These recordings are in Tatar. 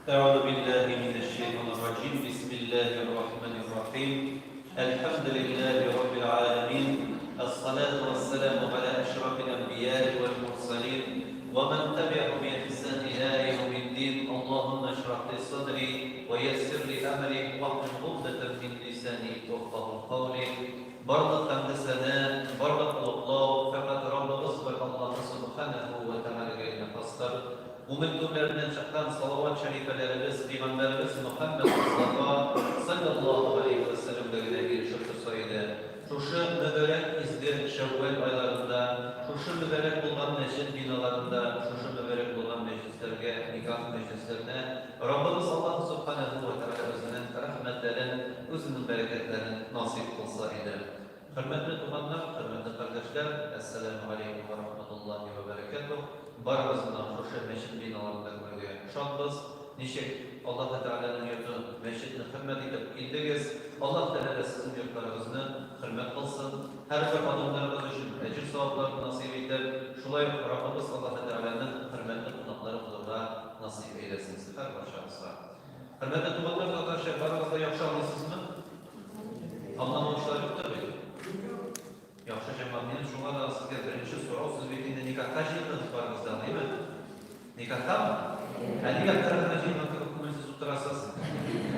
أعوذ بالله من الشيطان الرجيم بسم الله الرحمن الرحيم الحمد لله رب العالمين الصلاة والسلام على أشرف الأنبياء والمرسلين ومن تبعهم بإحسان إلى يوم الدين اللهم اشرح لي صدري ويسر لي أمري واحلل عقدة من لساني يفقهوا قولي Барлык хәмде-сәна, барлык олуглау фәкать Раббыбыз бер Аллаһы Сүбхәнәһү вә Тәгаләгә генә хастыр. Күңел түрләреннән чыккан салават шәрифәләребез пәйгамбәребез Мөхәммәд Мостафа салләллаһу галәйһи вә сәлләмгә генә ирешеп торса иде. Шушы мөбарәк изге Шәүвәл айларында, шушы мөбарәк булган мәчет биналарында, шушы мөбарәк булган мәҗлесләргә, никах мәҗлесләренә Раббыбыз Аллаһы Сүбхәнәһү вә Тәгалә үзенең рәхмәтләрен, үзенең бәрәкәтләрен насыйп кылса иде. Хөрмәтле туганнар, хөрмәтле кардәшләр, Әссәләмү галәйкүм вә рахматуллаһи вә бәрәкәтүһ! Барыгызны да шушы мәчет биналарында күрергә шатбыз. Ничек Аллаһы Тәгаләнең йортын, мәчетне хөрмәт итеп килдегез, Аллаһ Тәгалә дә сезнең йортларыгызны хөрмәт кылсын, һәрбер адымнарыгыз өчен әҗер-савапларны насыйп итеп, шулай ук Раббыбыз Аллаһы Тәгаләнең хөрмәтле кунаклары булырга насыйп әйләсен һәрбарчагызга. Хөрмәтле туганнар, татарча барыгыз да яхшы аңлыйсызмы? Аңламаучылар юктыр бит? Яхшы, җәмәгать, минем шуңа да сезгә беренче сорау, сез бит инде никахка җыелдыгыз барыгыз да, әйеме? Никахтамы? Ә нигә кырыгына җыелган кебек күңелсез утырасыз?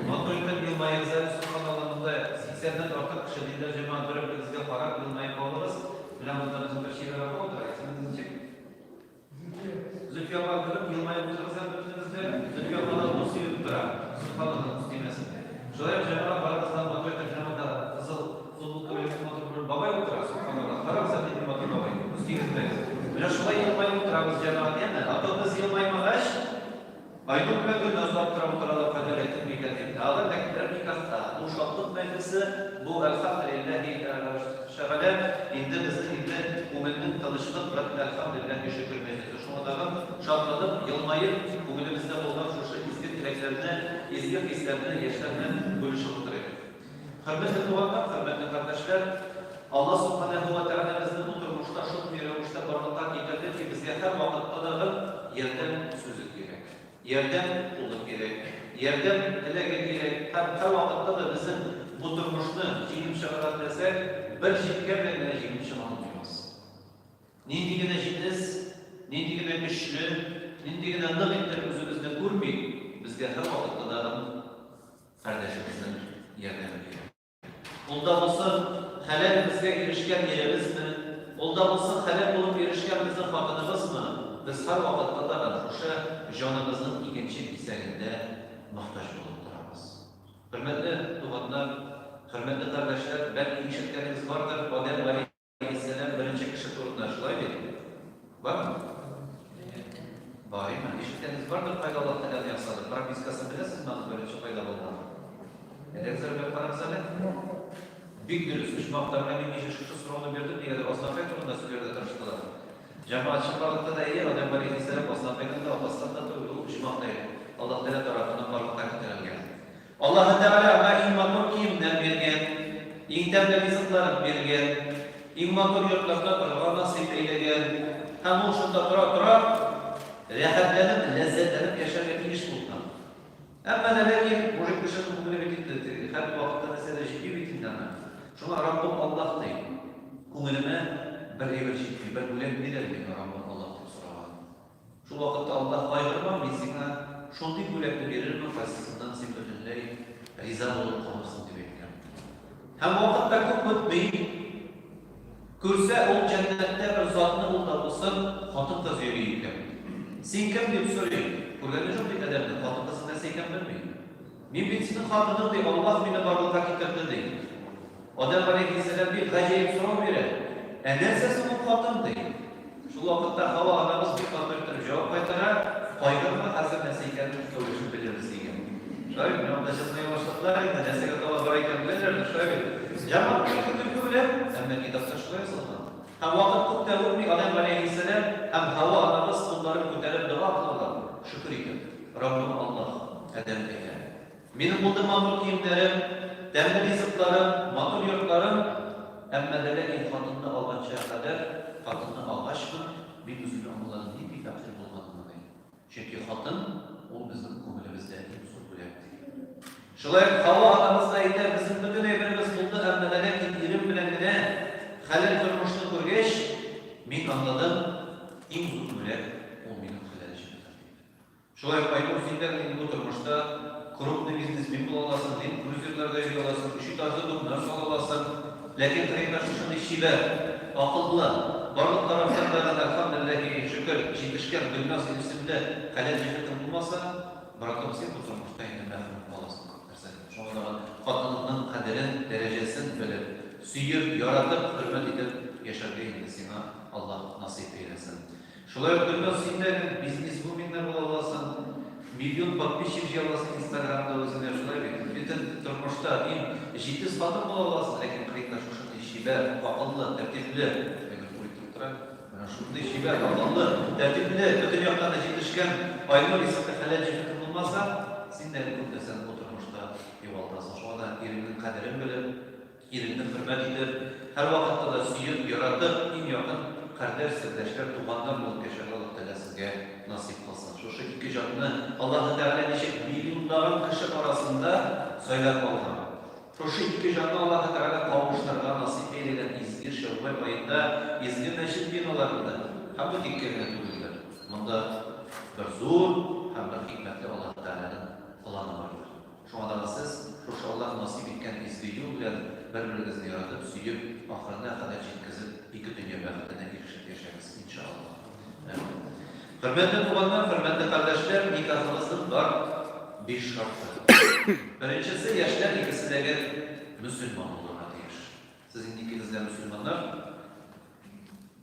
Матур итеп елмаегыз әле, сөбханалла, монда сиксәннән артык кеше, диделәр җәмәгать, бер-берегезгә карап елмаеп алыгыз. Менә монда безнең бер чибәр апа утыра, исемегез ничек? Зөлфия апа, көлеп, елмаеп утырыгыз әле бөтенегез дә. Зөлфия ападан нур сибеп тора. Сөбханалла, күз тимәсен. Шулай ук җәмәгать барыгыз да матур итеп менә монда кызыл футболка белән бик матур бер бабай утыра. Сөбханалла, карагыз әле нинди матур бабай. Күз тигезмәгез. Менә шулай елмаеп утырабыз, җәмәгать, яме. А то без елмаймагач, Айнур белән Гөлназ да аптырап утыралар, кадер әйтер микән дип. Ә алар ләкин никахта. Бу шатлык мәҗлесе, бу әлхәмделилләһи тәгалә, инде безнең инде күңелнең тынычлык белән әлхәмделилләһи шөкер мәҗлесе. Шуңа тагын шатланып, елмаеп, күңелебездә булган шушы изге теләкләрне, изге хисләрне яшьләр белән бүлешеп утырыйк. Хөрмәтле туганнар, хөрмәтле кардәшләр, Алла Субханәһү вә Тәгалә безне бу тормышта шундый рәвештә барлыкка китерде ки, безгә һәрвакытта да бер ярдәм сүзе кирәк, ярдәм кулы кирәк, ярдәм теләге кирәк һәм һәрвакытта да безнең бу тормышны җиңеп чыгарга теләсәк, бер җилкә белән генә җиңеп чыга алмыйбыз. Нинди генә җитез, нинди генә көчле, нинди генә нык итеп үзебезне күрмик, безгә һәрвакытта да кардәшебезнең ярдәме кирәк. Ул да булсын, хәләл безгә ирешкән иребезме, ул да булсын, хәләл булып ирешкән безнең хатыныбызмы, без һәрвакытта да шушы җаныбызның икенче кисәгендә мохтаҗ булып торабыз. Хөрмәтле туганнар, хөрмәтле кардәшләр, бәлки ишеткәнегез бардыр, Адәм галәйһиссәлам беренче кеше турында, шулай бит? Бармы? Бар, име? Ишеткәнегез бардыр, кайда Аллаһ Тәгалә ясады? Пропискасын беләсезме аның беренче кайда булган? Әйдәгез әле белеп карагыз әле. Бик дөрес, оҗмахта. Менә мин ничә шушы сорауны бирдем, нигәдер Азнакай турында сөйләргә тырыштылар. Җәмәгать чынбарлыкта да әйе, Адәм галәйһиссәлам Азнакайдан да, атасынан да түгел, ул оҗмахта иде. Аллаһ Тәгалә тарафыннан барлыкка китерелгән. Аллаһы Тәгалә аңа иң матур киемнәр биргән, иң тәмле ризыкларын биргән, иң матур йортларда торырга насыйп әйләгән. Һәм ул шунда тора-тора, рәхәтләнеп, ләззәтләнеп яшәргә тиеш булган. Әмма дә ләкин мужик кешенең күңеле бит инде теге һәр вакытта нәрсә дә җитми бит инде аңа. Шуңа Раббым Аллаһ ди, күңелемә бер әйбер җитми, бер бүләк бир әле миңа, Раббым Аллаһ, дип сораган. Шул вакытта Аллаһ, Кайгырма, мин сиңа шундый бүләкне бирермен, кайсысыннан син бөтенләй риза булып калырсың, дип әйткән. Һәм вакыт та күп үтми, күрсә, ул җәннәттә бер затны ул да булсын, хатын-кыз йөри икән. Син кем, дип сорый. Күргәне юк бит адәмне, хатын-кызның нәрсә икәнен белми. Мин бит синең хатының, ди, Аллаһ мине барлыкка китерде, ди. Адәм галәйһиссәлам бик гаҗәеп сорау бирә, Ә нәрсә соң ул хатын, ди. Шул вакытта Һава анабыз бик матур иттереп җавап кайтара, Кайгырма, хәзер нәрсә икәнен икәүләшеп белербез, дигән. Шулай бит, менә монда җылмая башладылар инде, нәрсәгә таба бара икәнен беләләрдер, шулай бит. Җәмәгать көлке көлке белән, әмма китапта шулай язылган. Һәм вакыт күп тә үтми, Адәм галәйһиссәлам һәм Һава анабыз кулларын күтәреп дога кылалар, шөкер итеп, Раббым Аллаһ, Адәм әйтә, Минем булды матур киемнәрем, тәмле ризыкларым, матур йортларым, әмма дә ләкин хатынны алганча кадәр, хатынны алгачмын, мин үземне аңладым, нинди фәкыйрь булганымны, ди. Чөнки хатын, ул безнең күңелебездә. Шулай ук Хава анабыз да әйтә, безнең бөтен әйберебез булды, әмма дә ләкин ирем белән генә хәләл тормышны күргәч, мин аңладым, иң зур бүләк ул минем хәләл җефетем дип. Шулай ук Айнур, син дә инде бу тормышта крупный бизнесмен була аласың, ленд-крузерларда йөри аласың, өч этажлы домнар сала аласың, ләкин кырыенда шушындый чибәр, акыллы, барлык тарафтан да, әлхәмдүлилләһи шөкер, җитешкән Гөлназ исемле хәләл җефетең булмаса, Братым, син бу тормышта инде мәхрүм каласың күп нәрсәдән. Шуңа да хатыныңның кадерен, дәрәҗәсен белеп, сөеп, яратып, хөрмәт итеп яшәргә инде сиңа Аллаһ насыйп әйләсен. Шулай ук, Гөлназ, син дә бизнесвумен да була аласың, миллион подписчик җыя аласың инстаграмда үзеңә, шулай бит? Бөтен тормышта иң җитез хатын була аласың, ләкин кыенда шушындый чибәр, акыллы, тәртипле, Әгәр тора. Менә шундый чибәр, акыллы, тәртипле, бөтен яктан да җитешкән Айнур исемле хәләл җефетең булмаса, син дә күп нәрсәне бу тормышта югалтасың. Шуңа да иреңнең кадерен белеп, иреңне хөрмәт итеп, һәрвакытта да сөеп, яратып, иң якын кардәш, сердәшләр, туганнар булып яшәргә Аллаһ Тәгалә сезгә насыйп кылсын. Шушы ике җанны Аллаһы Тәгалә ничек миллионлаган кеше арасында сайлап алган. Шушы ике җанны Аллаһы Тәгалә кавыштырырга насыйп әйләгән изге Шәүвәл аенда изге мәчет биналарында һәм бу тиккә генә түгелдер. Монда бер зур һәм бер хикмәтле Аллаһы Тәгаләнең планы бардыр. Шуңа да сез шушы Аллаһ насыйп иткән изге юл белән бер-берегезне яратып, сөеп, ахырына кадәр җиткезеп, ике дөнья бәхетенә ирешеп яшәгез, иншаАллаһ. Әмин. Хөрмәтле туганнар, хөрмәтле кардәшләр, никахыбызның бар биш шарты. Беренчесе, яшьләр икесе дә гел мөселман булырга тиеш. Сез инде икегез дә мөселманнар.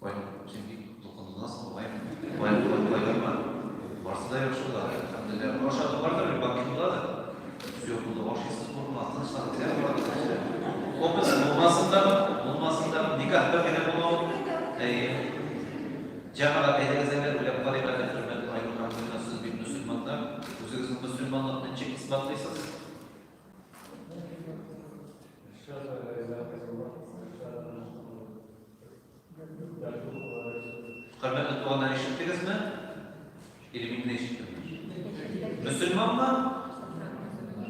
Ой, син бик дулкынланасың бугай. Ой, ой, кайгырма. Барсы да яхшы була, әлхәмдүлилләһ. Ашату бардыр, бит банкет буладыр. Все булды, ашыйсыз, куркмагыз, тынычланыгыз, я, барыгыз. Опыт булмасын да, булмасын да, никах бер генә була ул. Әйе. Җәмәгать, әйдәгез әле, уйлап карыйк әле, хөрмәтле Айнур һәм Гөлназ, сез бит мөселманнар, үзегезнең мөселманлыкны ничек исбатлыйсыз? Хөрмәтле туганнар, ишеттегезме? Или мин генә ишеттемме? Мөселманмы?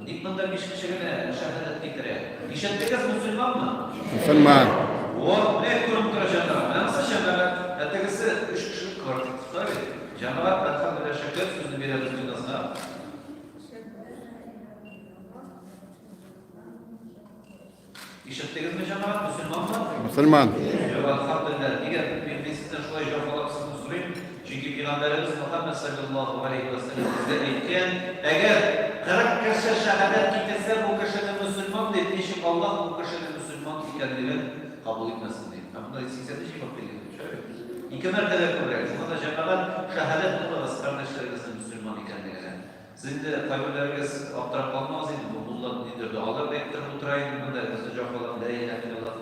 Ник монда биш кеше генә шәһадәт китерә? Ишеттегез, мөселманмы? Мөселман. Вот, менә күренеп тора җәмәгать. Менә монысы җәмәгать, ә тегесе өч кешелек квартет. Шулай бит? Җәмәгать, әлхәмдүлилләһ, шөкер, сүзне бирәбез Гөлназга. Ишеттегезме, җәмәгать, мөселманмы? Мөселман. Юк, әлхәмдүлилләһ. Нигә мин сездән шулай җаваплап сезне сорыйм? Чөнки пәйгамбәребез Мөхәммәд салләллаһу галәйһи вә сәлләм безгә әйткән, әгәр 40 кеше шәһадәт китерсә бу кешене мөселман дип, ничек Аллаһ бу кешене мөселман икәнлеген кабул итмәсен ди. Ә монда 83 җавап биргән, шулай бит? Ике мәртәбә күбрәк. Шуңа да, җәмәгать, шәһадәт кылыгыз кардәшләрегезнең мөселман икәнлегенә. Сез инде кайберләрегез аптырап калмагыз инде, бу мулла ниндидер догалар әйттереп утыра инде монда, безне җафалап, лә иләһә илляллаһ.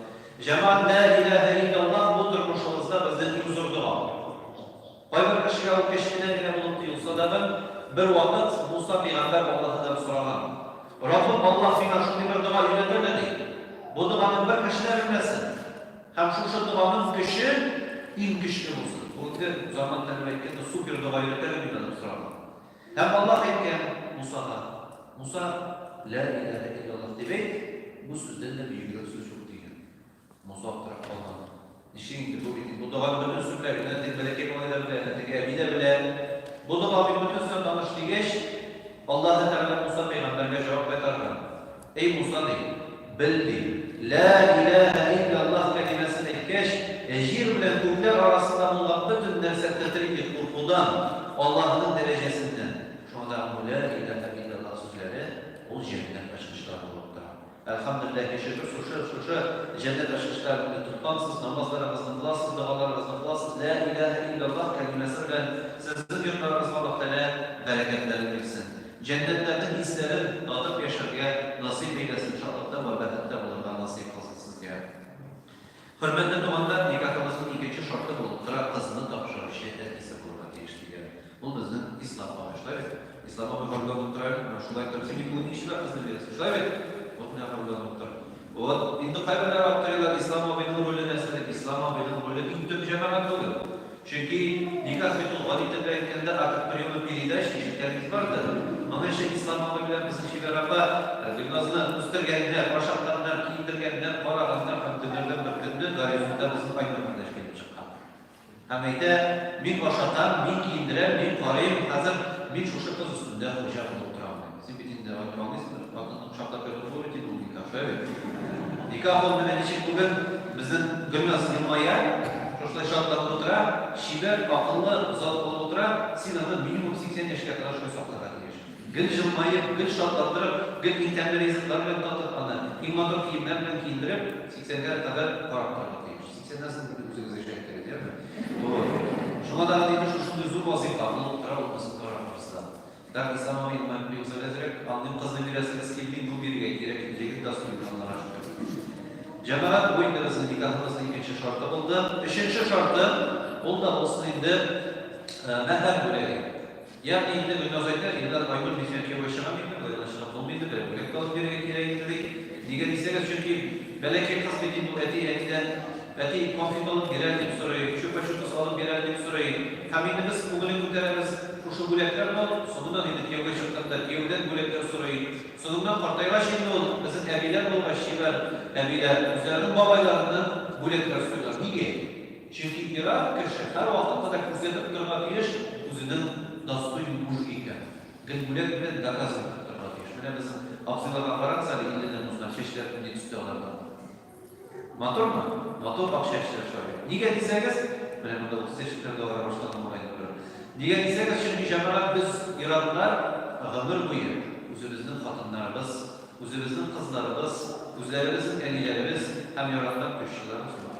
Җәмәгать, лә иләһә илляллаһ бу тормышыбызда безнең иң зур дога. Кайбер кешегә ул кечкенә генә булып тоелса да бер, бервакыт Муса пәйгамбәр Аллаһыдан сораган, Раббым Аллаһ миңа шундый бер дога өйрәт әле, ди. Бу доганы бер кеше дә белмәсен. Һәм шушы доганың көче иң көчле булсын. Бүгенге заман телен әйткәндә, супер дога өйрәт әле миңа, дип сораган. Һәм Аллаһ әйткән Мусага, Муса, Лә иләһә илляллаһ дип әйт, бу сүздән дә бөегрәк сүз юк, дигән. Муса аптырап калган. Ничек инде бу бит, бу доганы бөтенесе белә бит, әнә теге бәләкәй малай да белә, әнә теге әби дә белә. Бу дога бит бөтенесенә таныш дигәч, Аллаһы Тәгалә Муса пәйгамбәргә җавап кайтарган. Эй Муса, ди, бел, ди, Лә иләһә илляллаһ кәлимәсен әйткәч, җир белән күкләр арасында булган бөтен нәрсә тетри, ди, куркудан, Аллаһының дәрәҗәсеннән. Шуңа да бу Лә иләһә илляллаһ сүзләре ул җәннәт ачкычлары булып тора. Әлхәмдүлилләһи шөкер, шушы, шушы җәннәт ачкычларын инде тоткансыз, намазларыгызны кыласыз, догаларыгызны кыласыз, Лә иләһә илляллаһ кәлимәсе белән сезнең йортларыгызга Аллаһ Тәгалә бәрәкәтләрен бирсен. Җәннәтләрнең исләрен татып яшәргә насыйп әйләсен, шатлыкта вә бәхеттә булырга насыйп кылсын сезгә. Хөрмәтле туганнар, никахыбызның икенче шарты булып тора, кызны тапшыручы әтисе булырга тиеш дигән. Ул безнең Ислам абый, шулай бит? Ислам абый горурланып тора әле, менә шулай торып, син бит бүген ничек кызны бирәсең, шулай бит? Вот менә горурланып тора. Вот, инде кайберләр аптырыйлар, Ислам абыйның роле нәрсә дип. Ислам абыйның роле иң төп җәмәгать түгел. Чөнки никах бит ул гади телдә әйткәндә акт приема передач, ишеткәнегез бардыр. Моңынчы Ислам абый белән безнең Чибәр апа Гөлназны үстергәннәр, ашатканнар, киендергәннәр, караганнар һәм көннәрдән бер көнне горизонтта безнең Айнур кардәш килеп чыккан. Һәм әйтә, мин ашатам, мин киендерәм, мин карыйм, хәзер мин шушы кыз өстендә хуҗа булып торам, ди. Син бит инде, Айнур, аңлыйсыңдыр, хатынны кочаклап йөртеп булмый бит инде ул никах, шулай бит? Никах ул менә ничек бүген безнең Гөлназ елмая, шушылай шатланып утыра, чибәр, акыллы зат булып утыра, син аны минимум 80 яшькә кадәр шулай сакларга тиеш. Гел җылмаеп, гел шатландырып, гел иң тәмле ризыклар белән татып аны, иң матур киемнәр белән киендереп, 80-гә кадәр карап торырга тиеш. 80-нән соң инде үзегез эш әйттегез, яме? Вот. Шуңа да инде шушындый зур вазыйфа булып тора ул безнең тарафыбызда. Так, Ислам абый, елмаеп куегыз әле әзрәк. Андый кызны бирәсегез килми, ну бирергә кирәк, егет достойный, Аллага шөкер. Җәмәгать, бу инде безнең никахыбызның икенче шарты булды. Өченче шарты, ул да булсын инде мәһәр бүләге. Ягъни инде Гөлназ әйтә, Илдар Айнур мин сиңа кияүгә чыгам инде, болай гына чыгып булмый инде, берәр бүләк тә алып бирергә кирәк инде, ди. Нигә дисәгез, чөнки бәләкәй кыз бит инде ул әти-әнидән Әти, конфет алып бир әле, дип сорый, чупа-чупс алып бир әле, дип сорый. Һәм инде без күңелен күтәрәбез, шушы бүләкләрне алып, соңыннан инде кияүгә чыкканда кияүдән бүләкләр сорый. Соңыннан картайгач инде ул, безнең әбиләр булгач, чибәр әбиләр, үзләренең бабайларыннан бүләкләр сорыйлар. Нигә? Чөнки ир-ат кеше һәрвакытта да күрсәтеп торырга тиеш үзенең достойный муж икәнен. Гел бүләк белән доказывать итеп торырга тиеш. Менә безнең абзыйларга карагыз әле, илленнән узган, чәчләре нинди төстә аларның. Матурмы? Матур ак чәчләр шагыйрь. Нигә дисәгез, менә монда 30 яшьлекләр дә ара башлады бугай инде бер. Нигә дисәгез, чөнки җәмәгать без ир-атлар гомер буе үзебезнең хатыннарыбыз, үзебезнең кызларыбыз, үзләребезнең әниләребез һәм яраткан тещаларыбыз булып,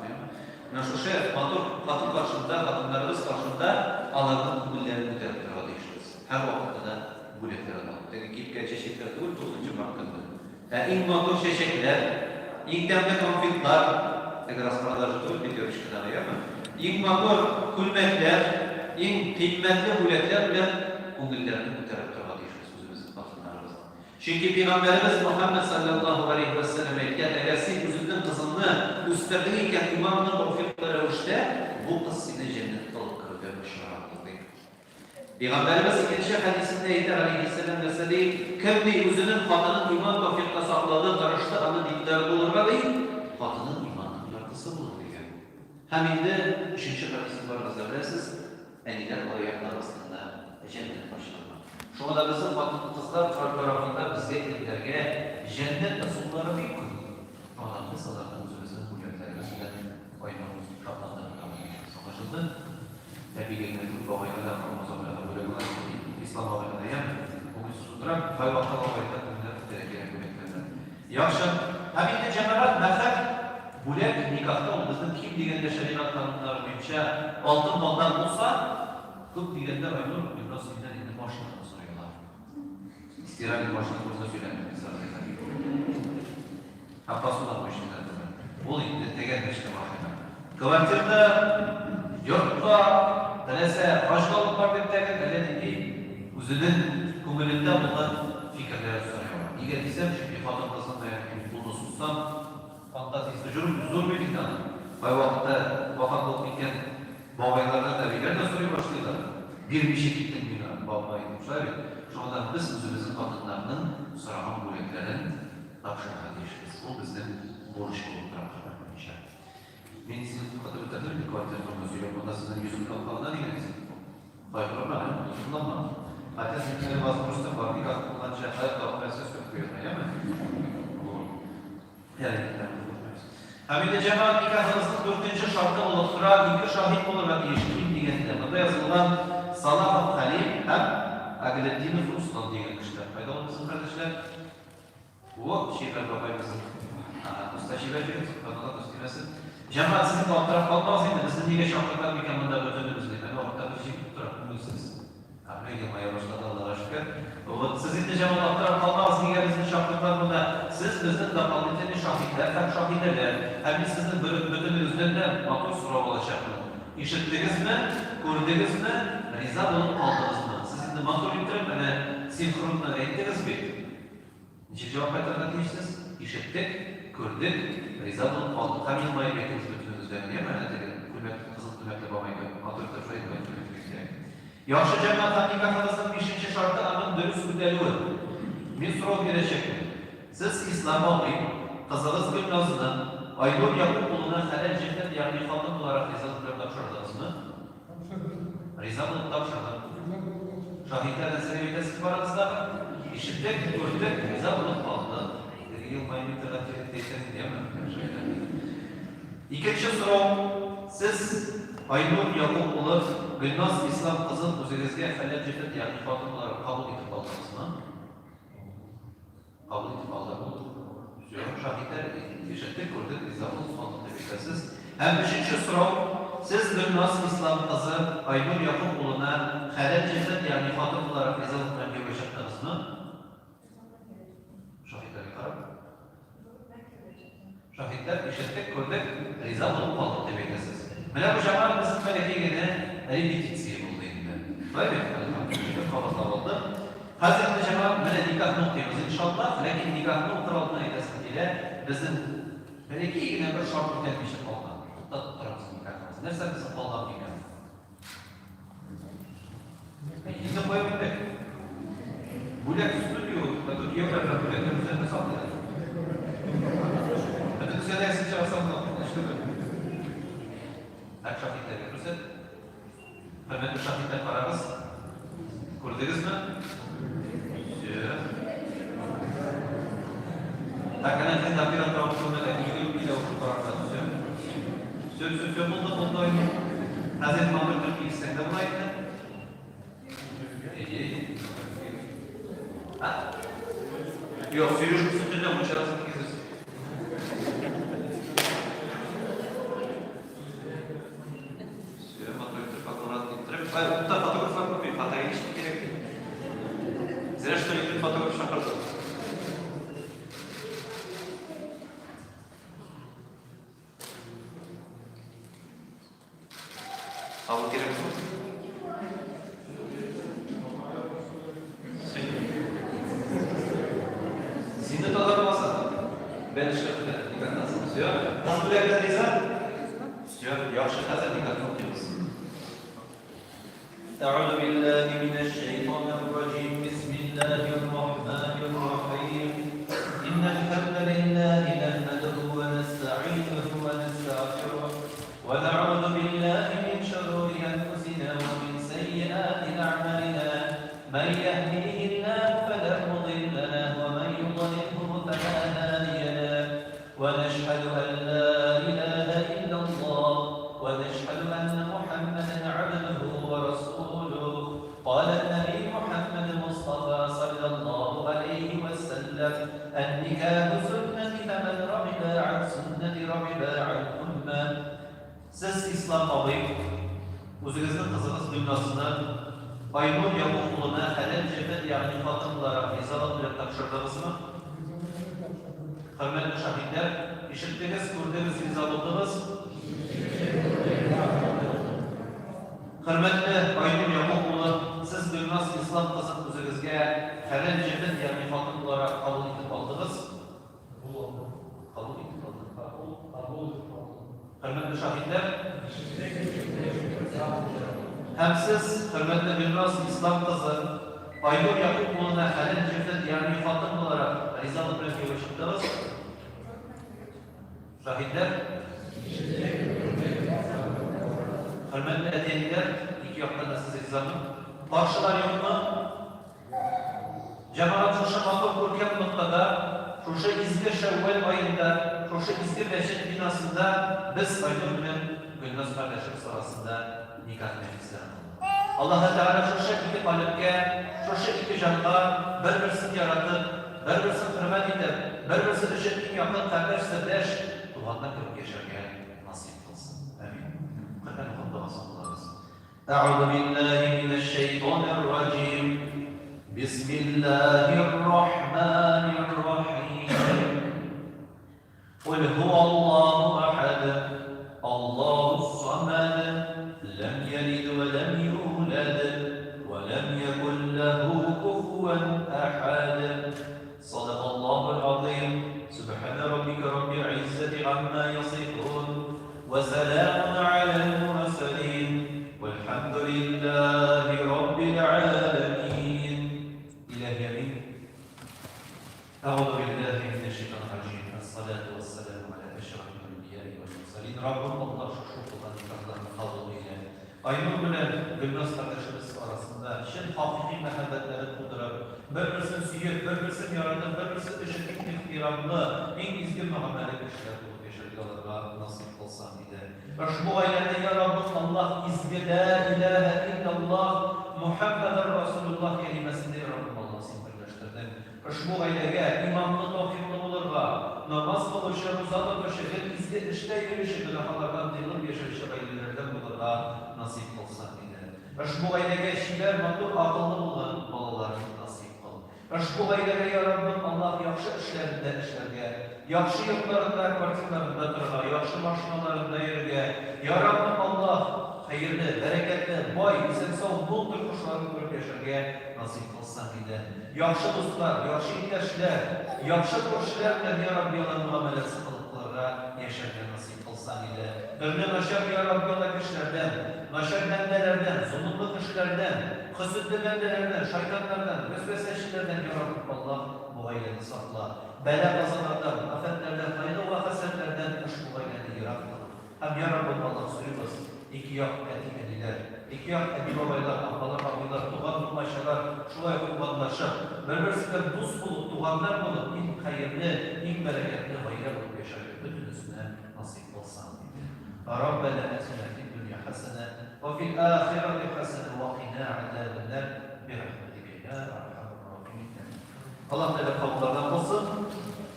менә шушы матур хатын каршында, хатыннарыбыз каршында аларның күңелләрен күтәреп торырга тиешбез. Һәрвакытта да бүләкләр алып. Теге кипкән чәчәкләр түгел, 9 март көнне. Ә иң матур чәчәкләр, иң тәмле конфетлар, теге распродажа түгел, Пятерочкадагы, яме? Иң матур күлмәкләр, иң кыйммәтле бүләкләр белән күңелләрне күтәреп торырга тиешбез үзебезнең хатыннарыбызның. Чөнки пәйгамбәребез Мөхәммәд салләллаһу галәйһи вә сәлләм әйткән, Әгәр син үзеңнең кызыңны үстердең икән иманлы, тәүфикълы рәвештә, бу кыз сине җәннәткә алып керүгә бишара булыр, ди. Пәйгамбәребез икенче хәдисендә әйтә, галәйһиссәлам, нәрсә ди? Кем, ди, үзенең хатынын иман тәүфикъта саклады, тырышты аны диндар булырга, ди, хатынын иманның яртысы булыр, дигән. Һәм инде өченче хәдисне барыгыз да беләсез, әниләр аяклары астында җәннәт ачылырга. Шуңа да безнең хатын-кызлар тарафында безгә ирләргә җәннәт ысуллары бик күп. Шуңа да без аларны үзебезнең бүләкләребез белән аерым шатландырырга тиешбез. Аңлашылды? Әбигә генә түгел, бабайга да Рамазан аенда бүләк була. Ислам абыйга да, яме? Күңелсез утыра, кайвакыт бабайга күңелләр күтәрә кирәк бүләкләрдән. Яхшы. Һәм инде җәмәгать, мәхәр, бүләк никахта ул безнең ким дигәндә шәригать кануннары буенча алтын балдан булса, күп дигәндә Айнур, Илназ синнән инде машина да сорый ала. Стиральный машина турында сөйләмим, Һәм посуда куючы да түгел. Ул инде тәгәрмәчле машина. Квартирда, йортка, теләсә хаҗга алып бар дип тәген, әллә нинди үзенең күңелендә булган фикерләрен сорый ала. Нигә дисәм, чөнки хатын-кызның да яки кулны сузсаң, фантазиясе зур, зур бит инде аның. Кайвакытта вафат булып киткән бабайлардан әбиләр дә сорый башлыйлар. Бирмичә киттең миңа, бабай, дип, шулай бит? Шуңа да без үзебезнең хатыннарның сораган бүләкләрен Тапшырырга тиешбез. Ул безнең бурыч булып тора Коръән буенча. Мин сезне туктатып бетердем инде квартира турында сөйләп, монда сезнең йөзем калкалана дигән исем. Кайгырма, дулкынланма. Хотя синең әле возможностең бар, никах укылганчы хәл тапмайсыз көт куярга, яме? Һәм инде җәмәгать никахыбызның дүртенче шарты булып тора, ике шаһит булырга тиеш ким дигәндә. Монда язылган Салахов Хәлим һәм Аглетдинов Руслан дигән кешеләр. Кайда ул безнең кардәшләр? О, чибәр бабай безнең. Уста чибәр җегет, сөбханалла, күз тимәсен. Җәмәгать, сез инде аптырап калмагыз инде, безне нигә чакырдылар микән монда бөтенебезне? Әле артта бер җегет утыра, күңелсез. Ә менә елмая башлады, Аллага шөкер. Вот, сез инде, җәмәгать, аптырап калмагыз, нигә безне чакырдылар монда? Сез безнең дополнительный шаһитләр һәм шаһидәләр. Һәм мин сезнең бөтенегездән дә матур сорау алачакмын. Ишеттегезме? Күрдегезме? Риза булып калдыгызмы? Сез инде матур иттереп, әнә синхронно әйттегез бит. Ничек җавап кайтарырга тиешсез? Ишеттек, күрдек, риза булып калдык. Һәм елмаеп әйтегез бөтенегез дә, яме, әнә теге күлмәк. Төмәк, кызыл төмәкле бабай кебек, матур итеп шулай итеп әйтеп кирәк. Яхшы җәмәгать һәм никахыгызның бишенче шарты аның дөрес үтәлүе. Мин сорау бирәчәкмен. Сез, Ислам абый, кызыгыз Гөлназны Айнур Якуп улына хәләл җефет, ягъни хатын буларак ризалык белән тапшырдыгызмы? Тапшырдым. Риза булып тапшырдым. Риза булып тапшырдым. Шаһитлар нәрсә дип әйтәсез барыгыз да? Ишеттек, күрдек, риза булып алдык. Теге елмаеп итә әйтәсең, яме? Икенче сорау, сез, Айнур Якуп улы, Гөлназ Ислам кызын үзегезгә хәләл җефет, ягъни хатын буларак кабул итеп алдыгызмы? Кабул итеп алдык. Все, шаһитләр ишеттек, күрдек, риза булып алдык дип әйтәсез. Һәм өченче сорау, сез Гөлназ Ислам кызы Айнур Якуп улына хәләл җефет, ягъни хатын буларак ризалык белән кияүгә чыктыгызмы? Шаһитләргә карап. Шаһитләр, ишеттек, күрдек, риза булып калдык дип әйтәсез. Менә бу җәмәгать безнең бәләкәй генә репетиция булды инде. Шулай бит? Әлхәмдүлилләһ, кабатлап алдык. Хәзер инде җәмәгать менә никахны укыйбыз, иншаллаһ, ләкин никахны укыр алдыннан әйтәсем килә, безнең бәләкәй генә бер шарт үтәлмичә калган. Туктатып торабыз никахыбызны. Нәрсә безнең калган микән? Инде куеп беттек. Бүләк студио, кияүләр белән бүләкләр үзләренә саклыйлар. Бөтен сәләй син чыгарсаң да куркыныч түгел. Так шаһитләргә күрсәт. Хөрмәтле шаһитләр, карагыз. Күрдегезме? Все. Так, әнә син оператор алып күрмәдә, йөгереп килә укып карарга. Все. Все, все, все булды, булды инде. Хәзер матур итеп килсәң дә була инде. Әйе. А? Юк, Сережкасын төнлә мунчадасын кигезерсең. Все, матур итеп, аккурат иттереп. Ай, утта фотографлар күп бит, фотогеничный кирәк бит. Зря что ли фотограф чакырдык. Алу кирәкме? Сине татармаса, бәлешкә белән никахтан соң. Все. Кыз бүләктән риза? Все, яхшы, хәзер никахны укыйбыз. أعوذ بالله من الشيطان الرجيم بسم الله الرحمن الرحيم إن الحمد لله نحمده ونستعينه ونستغفره ونعوذ بالله من شرور أنفسنا ومن سيئات أعمالنا من يهديه الله فلا مضل له ومن يضلله فلا هادي له ونشهد أن لا إله إلا الله ونشهد أن محمدا عبده ورسوله قال النبي محمد المصطفى صلى الله عليه وسلم النكاح سنة فمن رغب عن سنة رغب عن أمة Сез, Ислам абый, үзегезнең кызыгыз Гөлназны Айнур Якуп улына хәләл җефет, ягъни хатын буларак ризалык белән тапшырдыгызмы? Хөрмәтле шаһитләр, ишеттегез, күрдегез, риза булдыгыз? Хөрмәтле Айнур Якуп улы, сез Гөлназ Ислам кызын үзегезгә хәләл җефет, ягъни хатын буларак кабул итеп алдыгыз? Кабул алдым. Кабул итеп алдым. Кабул, кабул итеп алдым. Хөрмәтле шаһитләр, һәм сез, хөрмәтле Гөлназ Ислам кызы, Айнур Якуп улына хәләл җефет, ягъни хатын буларак ризалык белән кияүгә чыктыгыз. Шаһитләр, хөрмәтле әти-әниләр, ике яктан да сез ризамы? Каршылар юкмы? Җәмәгать шушы матур күркәм ноктада, шушы изге Шәүвәл аенда, шушы изге мәчет бинасында без Айнур белән Гөлназ кардәшебез арасында никах мәҗлесләрен кылдык. Аллаһы Тәгалә шушы ике калебкә, шушы ике җанга бер-берсен яратып, бер-берсен хөрмәт итеп, бер-берсе өчен иң якын кардәш, сердәш, туганнар кебек яшәргә насыйп кылсын. Амин. Коръән укып догасын кылабыз. أعوذ بالله من الشيطان الرجيم بسم الله الرحمن الرحيم قل هو الله أحد الله الصمد لم يلد ولم يولد ولم يكن له كفوا أحد صدق الله العظيم سبحان ربك رب العزة عما يصفون وسلام على العالمين. إلهي أمين. أعوذ بالله من الشيطان الرجيم. الصلاة والسلام على أشرف الأنبياء والمرسلين. Раббым Аллаһ, шушы укылган никахларны кабул әйлә. Айнур белән Гөлназ кардәшебез арасында чын хакыйкый мәхәббәтләрен тудырып, бер-берсен сөеп, бер-берсен яратып, бер-берсе өчен иң ихтирамлы, иң изге мөгамәлә кешеләр булып яшәргә аларга насыйп кылсаң иде. Ошбу гаиләне, я Раббым Аллаһ, изге Лә иләһә илляллаһ, Мухәммәдәр Расулуллаһ кәлимәсендә, я Раббым Аллаһ, син берләштердең. Ошбу гаиләгә иманлы, тәүфыйклы булырга, намаз кылучы, руза тотучы, гел изге эштә йөрүче, гөнаһлардан тыелып яшәүче гаиләләрдән булырга насыйп кылсаң иде. Ошбу гаиләгә чибәр, матур, акыллы булган балалар насыйп кыл. Ошбу гаиләгә, я Раббым Аллаһ, яхшы эшләрендә эшләргә, яхшы йортларында, квартирларында торырга, яхшы машиналарында йөрергә, я Раббым Аллаһ, хәерле, бәрәкәтле, бай, исән-сау, мул тормышларын күреп яшәргә насыйп кылсаң иде. Яхшы дуслар, яхшы иптәшләр, яхшы күршеләр белән, я Рабби Алла, мөгамәләсе кылып кылырга, яшәргә насыйп кылсаң иде. Төрле начар, я Рабби Алла, кешеләрдән, начар бәндәләрдән, золымлы кешеләрдән, хөсетле бәндәләрдән, шайтаннардан, вәсвәсәчеләрдән, я Рабби Аллаһ, бу гаиләне сакла. Бәла-казалардан, афәтләрдән, кайгы вә хәсрәтләрдән ошбу гаиләне ерак тот. Һәм, йа Раббым Аллаһ, сорыйбыз, ике як әти-әниләр, ике як әби-бабайлар, апалар, абыйлар, туган-тумачалар шулай ук туганлашып, бер-берсе белән дус булып, туганнар булып, иң хәерле, иң бәрәкәтле гаилә булып яшәргә бөтенесенә насыйп кылсаң иде. Раббәнә атина фид-дөнья хәсәнә, вә фил-ахирәти хәсәнә, вә кина азәбән-нар, бирахмәтикә йа әрхәмәр-рахимин. Амин. Аллаһ Тәгалә кабуллардан кылсын.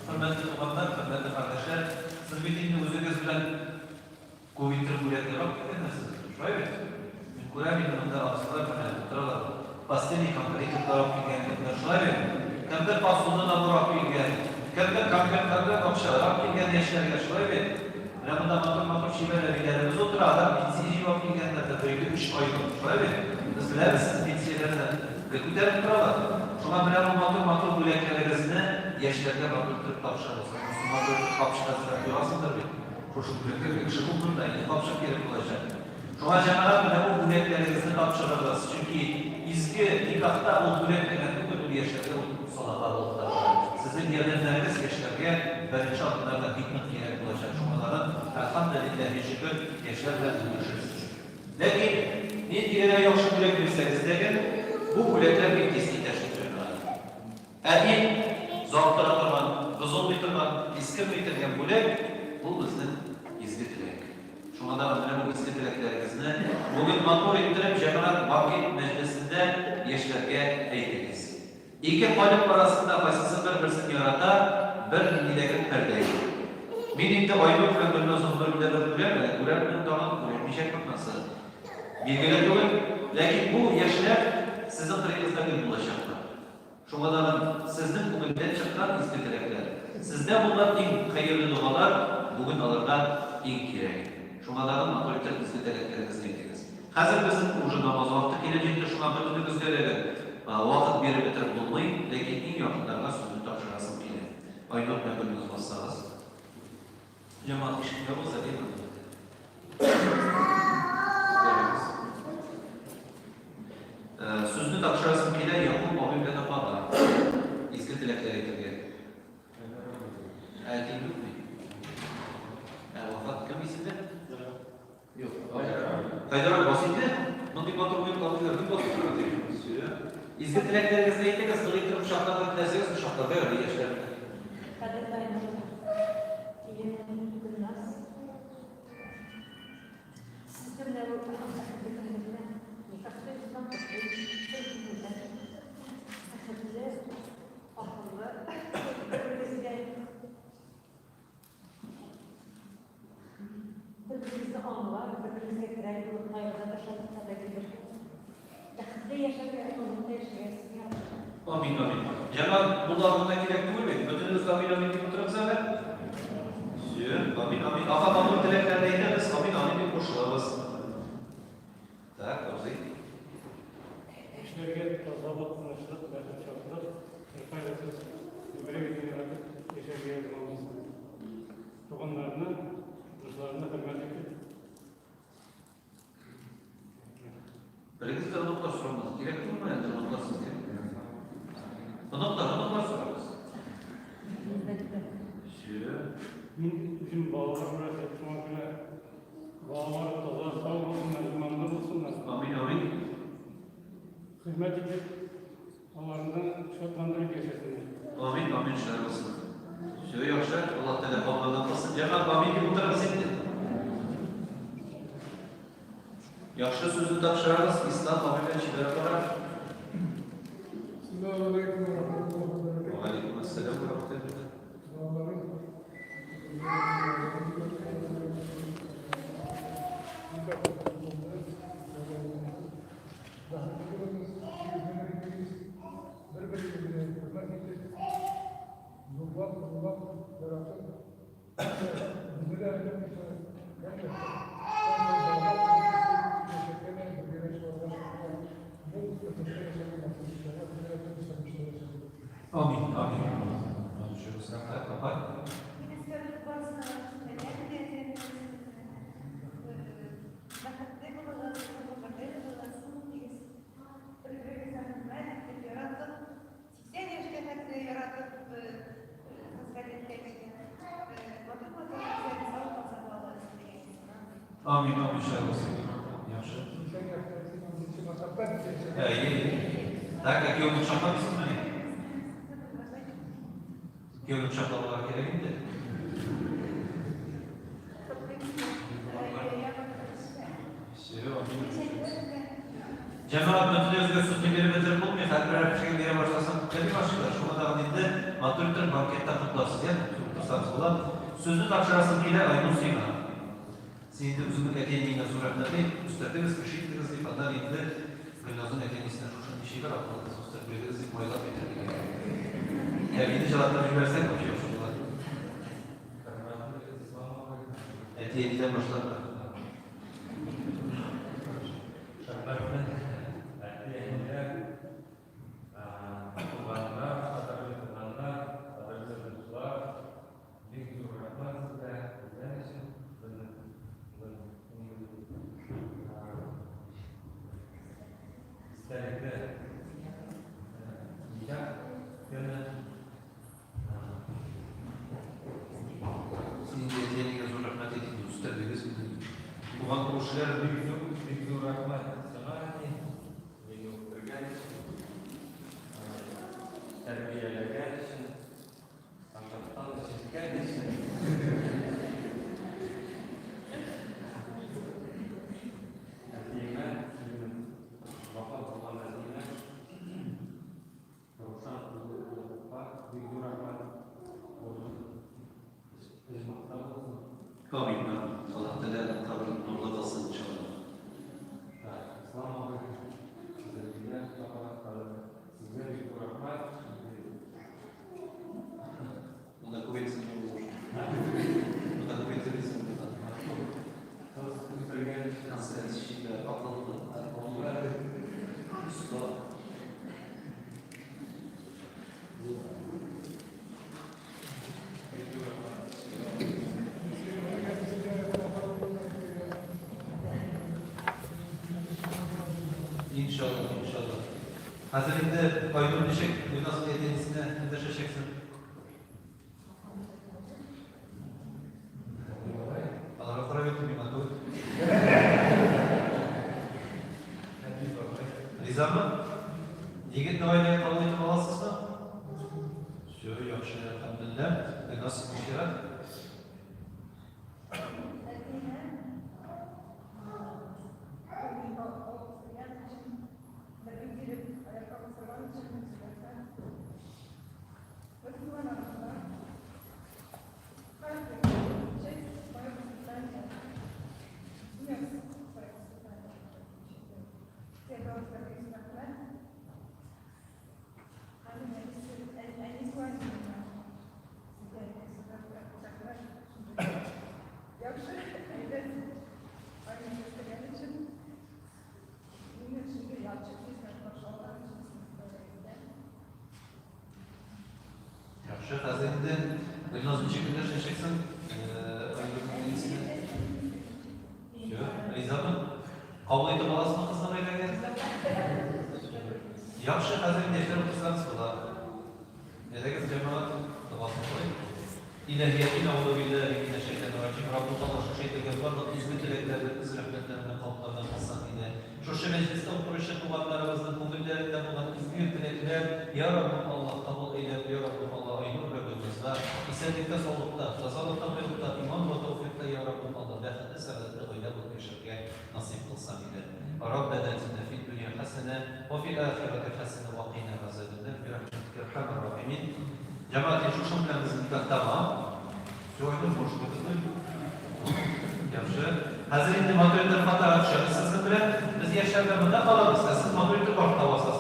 Хөрмәтле туганнар, хөрмәтле кардәшләр, сез бит инде үзегез белән күп иттереп бүләкләр алып килгәннәрсез, шулай бит? Мин күрәм инде монда абзыйлар менә утыралар. Постельный комплектлар алып килгән кемдер, шулай бит? Кемдер посуда набор алып килгән, кемдер конвертлар белән акчалар алып килгән яшьләргә, шулай бит? Менә монда матур-матур чибәр әбиләребез утыра, алар пенсия җыеп алып килгәннәр дә, бер-ике, өч айлык, шулай бит? Без беләбез, сезнең пенсияләрне гел күтәреп торалар. Шуңа менә бу матур-матур бүләкләрегезне яшьләргә матур итеп тапшырыгыз. Монысы матур итеп капчык әзерләп куйгансыңдыр бит. Шушы бүләкләргә кеше күп монда, инде капчык кирәк булачак. Шуңа, җәмәгать, менә бу бүләкләрегезне тапшырыгыз. Чөнки изге никахта ул бүләк кенә түгел, ул яшьләргә ул садака булып та тора. Сезнең ярдәмнәрегез яшьләргә беренче адымнарда бик нык кирәк булачак. Шуңа тагын, әлхәмделилләһи шөкер, яшьләр белән өлгешерсез. Ләкин, нинди генә яхшы бүләк бирсәгез дә гә, бу бүләкләр бик тиз китә шул дөньядан. Ә иң озак тора торган, бозылмый торган, искерми торган бүләк, ул безнең изге теләк. Шуңа да менә бу изге теләкләрегезне бүген матур иттереп җәмәгать банкет мәҗлесендә яшьләргә әйтегез. Ике калеб арасында кайсысы бер-берсен ярата, бернинди дә гел пәрдә юк. Мин инде Айнур белән Гөлназ гомеремдә бер күрәм әле, күрәрмен тагын, күрәлмичәкмен ансы. Билгеле түгел, ләкин бу яшьләр сезнең кырыегызда гел булачаклар. Шуңа тагын сезнең күңелдән чыккан изге теләкләр, сездә булган иң хәерле догалар бүген аларга иң кирәге. Шуңа тагын матур итеп изге теләкләрегезне әйтегез. Хәзер безнең уже намаз вакыты килеп җитте, шуңа бөтенегезгә дә вакыт биреп бетереп булмый, ләкин иң якыннарга сүзне тапшырасым килә. Айнур белән Гөлназ бассагыз. Җәмәгать ишекне ябыгыз, әти. Сүзне тапшырасым килә Якуб абый белән апага. Изге теләкләр әйтергә. Ә әти юкмы? Ә вафат кем исемле? Юк. Хайдар бас инде. Мондый матур уен калдылар, бик басып тора дип. Изге теләкләрегезне әйтегез, нык итеп кочакларга теләсәгез, кочакларга ярый яшьләр. Кадерле Айнур, киленем Гөлназ. Сезне менә бу бәхетле көнегездә никах туегыздан котлыйм. Чын күңелдән. Бәхетле, акыллы, бер-берегезгә Бер-берегезне аңлап, бер-берегезгә терәк булып, кайгыда да, шатлыкта да гел бергә. Бәхетле яшәргә, татулыкта яшәргә сезгә Рәхмәт. Амин, амин. Җәмәгать, болар гына кирәк түгел бит. Бөтенебез дә амин, амин дип утырабыз әле. Все, амин, амин. Ага, матур теләкләрне әйтәбез, амин, амин дип кушылабыз. Так, абзый. Кешеләргә тазалык, тынычлык, бәхет, шатлык, бер кайгысыз, бер-берегезне яратып яшәргә язган булсын. Туганнарны, дусларны хөрмәт итеп. Берегез дә оныклар сорамадыгыз. Кирәк түгелме әллә оныклар сезгә? Оныклар, оныклар сорабыз. Әлбәттә. Все. Мин үзем балалар белән шуңа күрә балалар таза, сау булсыннар, иманлы булсыннар. Амин, амин. Хезмәт итеп, аларны шатландырып яшәсеннәр. Амин, амин, шулай булсын. Все яхшы, Аллаһ Тәгалә кабуллардан кылсын. Җәмәгать, амин дип утырыгыз инде. Яхшы сүзне тапшырабыз, Ислам абый белән Чибәр апага. Ассаламу алейкум ва рахматуллахи ва баракатух. Ва алейкум ассалам ва рахматуллах. Бер-беребезне хөрмәт итеп, зурлап, олылап, яратып, Амин, амин. Рәхмәт, апай. Бәхетле булыгыз, гомерле булыгыз, бер-берегезне хөрмәт итеп, яратып, 80 яшькә хәтле яратып хезмәт иткәч, матур-матур исән-сау таза бала үстергәнсез. Амин, амин, шулай булсын. Яхшы. Әйе. Так, ә кияүне кочакламыйсызмыни? Кияүне кочаклаулар кирәк инде. Все, амин. Җәмәгать бөтенләй үзгә сүзне биреп бетереп булмый, хәзер берәр кешегә бирә башласаң, күпкә башлыйлар. Шуңа тагын инде матур итеп банкетта котларсыз, яме? Утырсагыз була. Сүзне тапшырасым килә, Айнур сиңа. Син инде үзеңнең әти-әниеңә зур рәхмәт әйт, үстердегез, кеше иттегез дип, аннан инде Гөлназның әти-әнисенә шушындый чибәр акыллы кыз үстереп бирдегез дип майлап әйтергә кирәк. Әбине җылатып җибәрсәң, вообще яхшы була. Әти-әнидән башларга. Хөрмәтле әти-әниләр, туганнар, кадерле туганнар, кадерле дуслар, бик зур рәхмәт сезгә безнең өчен, безнең истәлекле никах көне. Син инде әти-әнигә зур рәхмәт әйт инде, үстердегез инде. Туган күршеләр Бик зур, бик зур рәхмәт сиңа, әни, мине үстергән өчен, тәрбияләгән өчен, сандыктан эчерткән өчен. Әтиемә, минем вафат булган әтиемә, Раушан улы бик зур рәхмәт. Орны оҗмахта булсын. Амин, амин. Аллаһ Тәгалә каберен нурлы кылсын, иншалла. Так, Ислам абый, Зәлия апа, сезгә бик зур рәхмәт. Монда күп әйтсәң дә булыр. Монда күп әйтәбез. Кыз үстергән өчен. Концерт, чибәр, акыллы, оста. Бик зур рәхмәт. Иншалла, иншалла. Хәзер инде Айнур ничек Гөлназ әти-әнисенә эндәшәчәксең? Аларга карап әйтте, миңа түгел. Әти бабай. Ризамы? Егетне гаиләгә кабул итеп аласызмы? Все, яхшы, әлхәмдүлилләһ. Гөлназ, синең чират. Әтиемә, үстергән өчен, белем биреп, аякка бастырган өчен рәхмәт. Бөтен туган арасында каждый честь свое воспитание, внес свое воспитание. Сезгә бик рәхмәт. Әнисе сезгә рәхмәт. Яхшы, әйбәт гаилә үстергән өчен, мине шундый ялчы хезмәт башлаган өчен сезгә. Яхшы, хәзер инде Гөлназ ничек эндәшәчәксең? Айнурның әнисенә. Все, ризамы? Кабул итеп аласызмы кызны гаиләгә? Все. Яхшы, хәзер инде яшьләр утырсагыз була. Әйдәгез, җәмәгать, догасын кылыйк. Илаһиятин әгъузу биллаһи минәш шәйтанир раҗим. Раббым Аллаһ, шушы әйтелгән барлык изге теләкләрне үз рәхмәтләреңә кабуллардан кылсаң иде. Шушы мәҗлестә утыручы туганнарыбызның күңелләрендә булган изге теләкләр, я Раббым Аллаһ, кабул әйләп, я Раббым Аллаһ, Айнур раббыбызга исәнлектә, саулыкта, тазалыкта, байлыкта, иман вә тәүфикъта, я Раббым Аллаһ, бәхетле, сәгадәтле гаилә булып яшәргә насыйп кылсаң иде. Раббәнә атина фид дөнья хәсәнә вә фил ахирәти хәсәнә вә кыйна газабәннар бирахмәтикә әрхәмәр рахимин. Җәмәгать, шушының белән безнең никах тәмам. Все, Айнур, можешь выдохнуть. Яхшы. Хәзер инде матур итеп фотога төшәбез сезнең белән. Без яшьләр белән монда калабыз, ә сез матур итеп артка басасыз.